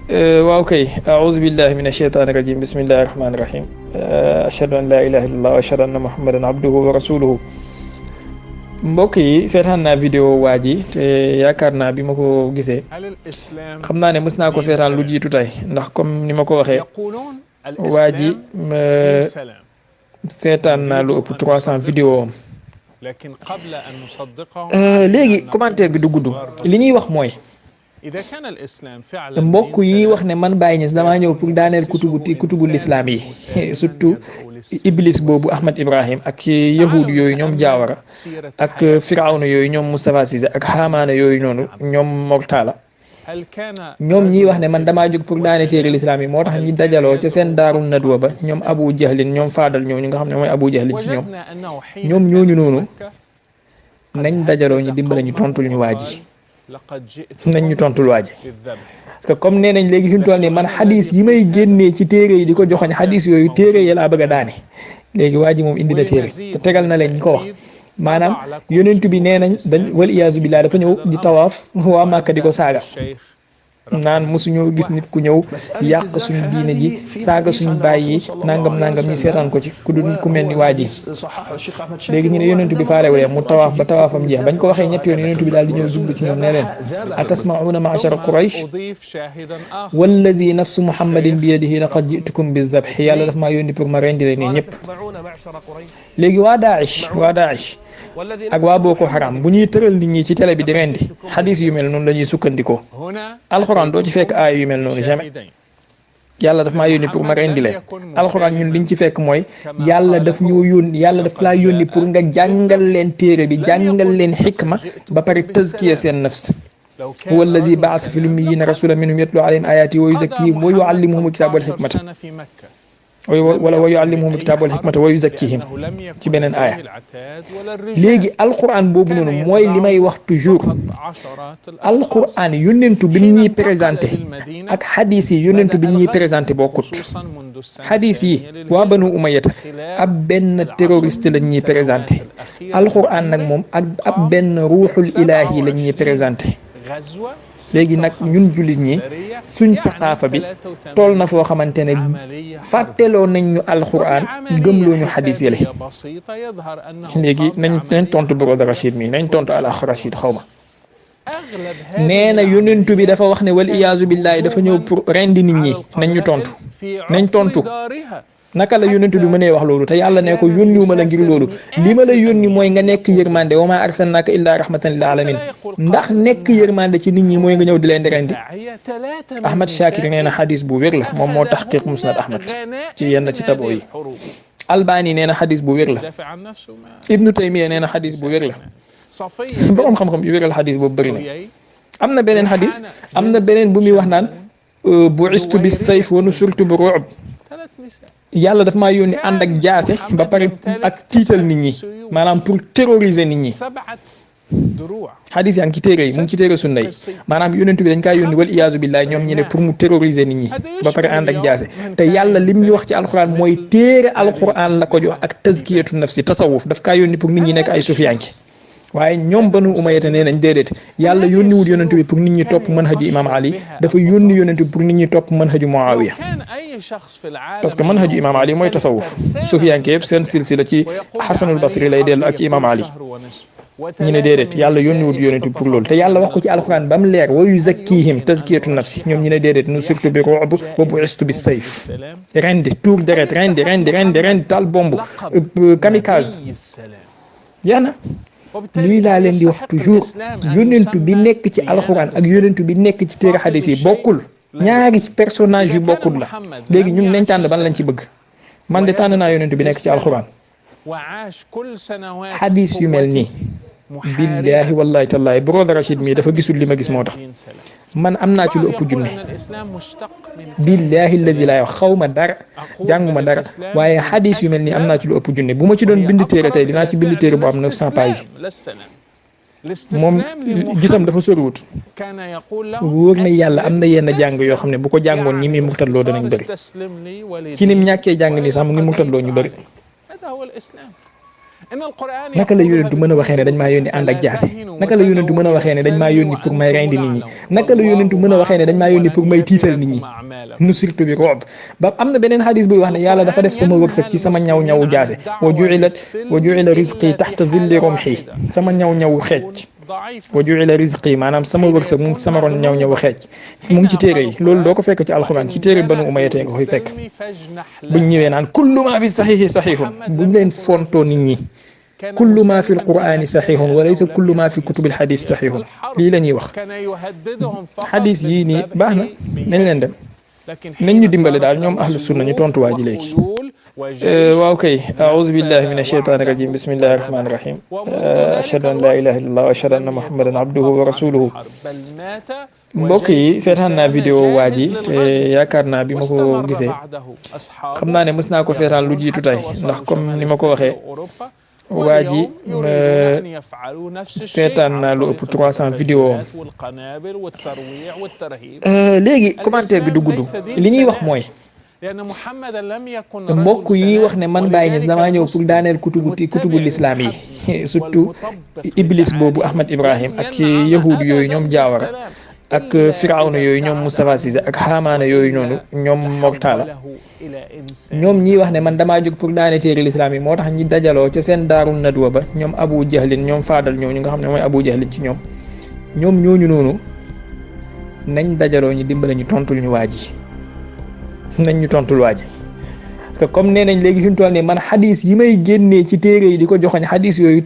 waaw kay aouzu billahi min asheytaani rajim bismillahi rahmaani rahim ashhadu an la ilaha illallah wa ashhadu anna muhammadan abduhu wa rasuluhu. mbokk yi seetaan naa vidéo waa ji te yaakaar naa bi ma ko gisee xam naa ne mës naa ko seetaan lu jiitu tey ndax comme ni ma ko waxee waa ji seetaan naa lu ëpp 300 vidéo am léegi commentaire bi du gudd li ñuy wax mooy mbokk yi wax ne man Baye Niass damaa ñëw pour daaneel kutubu lislaam yi surtout iblis boobu Ahmad Ibrahim ak yahud yooyu ñoom Jaawara ak firawna yooyu ñoom Moustapha Cissé ak xaamaana yooyu noonu ñoom Mortala ñoom ñiy wax ne man damaa jóg pour daane téere lislaam yi moo tax ñi dajaloo ca seen daaru nadwa ba ñoom Abu Jahlin ñoom Faadal ñooñu nga xam ne mooy Abu Jahlin ci ñoom ñooñu noonu nañ dajaloo ñu dimbale ñu tontul ñu waa ji nañ ñu tontul waa ji parce que comme nee nañ léegi fi mu toll nii man xadis yi may génnee ci téere yi di ko joxoñ xadis yooyu téere yi laa bëgg a daane léegi waa ji moom indi na téere te tegal na leen ñi ko wax maanaam yonent bi nee nañ dañ wal iyaazu billah dafa ñëw di tawaaf waa Màkka di ko saaga naan mosuñoo gis nit ku ñëw yàq suñu diine ji saaga suñu bàyyi nangam ñi seetaan ko ci ku dul ku mel ni waa ji léegi ñu ne yonent bi faalewu mu tawaaf ba tawaafam jeex bañ ko waxee ñetti yoon yonent bi daal di ñëw jublu ci ñoom ne leen atasma'una ma'shara Quraysh wallazi nafsu muhammadin bi yadihi laqad ji'tukum bizabh yàlla daf maa yónni pour ma rendi leen ñëpp léegi waa Daesh ak waa Boko Haram bu ñuy tëral nit ñi ci télé bi di rendi xadis yu mel noonu la ñuy sukkandikoo alxuraan doo ci fekk aaya yu mel noonu jamais yàlla daf maa yónni pour ma rendi leen alxuraan ñun liñ ci fekk mooy yàlla daf ñoo yónni yàlla daf laa yónni pour nga jàngal leen téere bi jàngal leen xikma ba pare tazkiya seen nafs huwa allazi ba'asa fil ummiyyiina rasuulan minhum yatlu alayhim aayaatihi wa yuzakkihim wa yu'allimuhumul kitaaba wal hikmata wala wa yuallimuhum alkitaaba wal hikmata wa yuzakkihim ci beneen aaya léegi alquran boobu noonu mooy li may wax toujours alquran yónnentu bi ñuy présenté ak hadis yi yónnentu bi ñuy présenté bokkut hadis yi waa banu umayyata ab benn terroriste lañ ñuy présenté alquran nag moom ak ab benn ruuxul ilaahi lañ ñuy présenté léegi nag ñun jullit ñi suñ saqaafa bi tool na foo xamante ne fàtteloo nañ ñu alquran gëmloo ñu xadis yële léegi nañ tontu Broda Rachid mi nañ tontu al akh Rachid xaw ma nee na yonentu bi dafa wax ne wal iyaazu billahi dafa ñëw pour rendi nit ñi nañ tontu naka la yonentu bi mënee wax loolu te yàlla ne ko yónniwuma la ngir loolu li ma la yónni mooy nga nekk yërmande wa maa arsalnaaka illaa rahmatan lil alamin ndax nekk yërmande ci nit ñi mooy nga ñëw di leen di rendi Ahmad Shakir nee na xadis bu wér la moom moo taxqiq musnad Ahmad ci yenn ci taboo yi Albani nee na xadis bu wér la Ibnu Taymiya nee na xadis bu wér la borom xam-xam yu wéral xadis boobu bëri na am na beneen xadis am na beneen bu muy wax naan bu'istu bis sayf wa nusurtu bi ru'b yàlla daf maa yónni ànd ak jaase ba pare ak tiital nit ñi maanaam pour terroriser nit ñi xadis yaa ngi ci téere yi mu ngi ci téere sunna yi maanaam yonent bi dañ kaa yónni wal iyaazu billahi ñoom ñi ne pour mu terroriser nit ñi ba pare ànd ak jaase te yàlla lim ñu wax ci alquran mooy téere alquran la ko jox ak tazkiyatu nafsi tasawuf daf kaa yónni pour nit ñi nekk ay sufiyanki waaye ñoom banu umayyata nee nañ déedéet yàlla yónniwul yonent bi pour nit ñi topp manhaju imam ali dafa yónni yonent bi pour nit ñi topp manhaju muawiya parce que manhaju imam ali mooy tasawuf sufiyanke yëpp seen silsila ci xasanul basri lay dellu ak ci imam ali ñu ne déedéet yàlla yónniwul yonent bi pour loolu te yàlla wax ko ci alquran ba mu leer wa yuzakkihim tazkiyatu nafsi ñoom ñu ne déedéet nu surtout bi ru'b wa bu'istu bis sayf rendi tuur deret rendi tal bomb kamikaze yaana lii laa leen di wax toujours yonentu bi nekk ci alxuraan ak yonentu bi nekk ci téere xadis yi bokkul ñaari personnage yu bokkul la léegi ñun nañ tànn ban lañ ci bëgg man de tànn naa yonentu bi nekk ci alxuraan xadis yu mel nii billahi wallahi tallahi Broda Rachid mii dafa gisul li ma gis moo tax man am naa ci lu ëpp junne billahi allazi laa wax xaw ma dara jànguma dara waaye xadis yu mel nii am naa ci lu ëpp junne bu ma ci doon bind téere tey dinaa ci bind téere bu am 900 pages moom gisam dafa soriwut wóor na yàlla am na yenn jàng yoo xam ne bu ko jàngoon ñi muy murtatloo danañ bëri ci nim ñàkkee jàng nii sax mu ngi murtatloo ñu bëri naka la yonentu mën a waxee ne dañ maa yónni ànd ak jaasi naka la yonentu mën a waxee ne dañ maa yónni pour may rendi nit ñi naka la yonentu mën a waxee ne dañ maa yónni pour may tiital nit ñi nu surtout bi roob ba am na beneen xadis buy wax ne yàlla dafa def sama wërsëg ci sama ñaw jaase wa ju'ila rizqi taxta zilli rumhi sama ñaw xeej wa ju'ila rizqi maanaam sama wërsëg mu ngi sama ron ñaw xeej mu ngi ci téere yi loolu doo ko fekk ci alxuraan ci téere Banu Umayya nga koy fekk buñ ñëwee naan kullu ma fi saxiixi saxiixun buñ leen fontoo nit ñi kullu ma fi alqur'ani saxiixun wa laysa kullu ma fi kutubil xadis saxiixun lii la ñuy wax xadis yii nii baax na nañ leen dem nañ ñu dimbale daal ñoom ahlu sunna ñu tontuwaa ji léegi waaw kay aouzu billahi min asheytaani rajim bismillahi rahmaani rahim ashhadu an la ilaha illallah wa ashhadu anna muhammadan abduhu wa rasuluhu mbokk yi seetaan naa vidéo waa ji te yaakaar naa bi ma ko gisee xam naa ne mës naa ko seetaan lu jiitu tey ndax comme ni ma ko waxee waa ji seetaan naa lu ëpp 300 vidéo léegi commentaire bi du gudd li ñuy wax mooy mbokk yi wax ne man Baye Niass damaa ñëw pour daaneel kutubu lislaam yi surtout iblis boobu Ahmad Ibrahim ak yahud yooyu ñoom Jaawara ak firawna yooyu ñoom Moustapha Cissé ak xaamaana yooyu noonu ñoom Mortala ñoom ñii wax ne man damaa jóg pour daane téere lislaam yi moo tax ñi dajaloo ca seen daarul nadwa ba ñoom Abu Jahlin ñoom Faadal ñooñu nga xam ne mooy Abu Jahlin ci ñoom ñooñu noonu nañ dajaloo ñu dimbale ñu tontul ñu waa ji nañ ñu tontul waa ji parce que comme nee nañ léegi fi mu toll nii man xadis yi may génnee ci téere yi di ko joxoñ xadis yooyu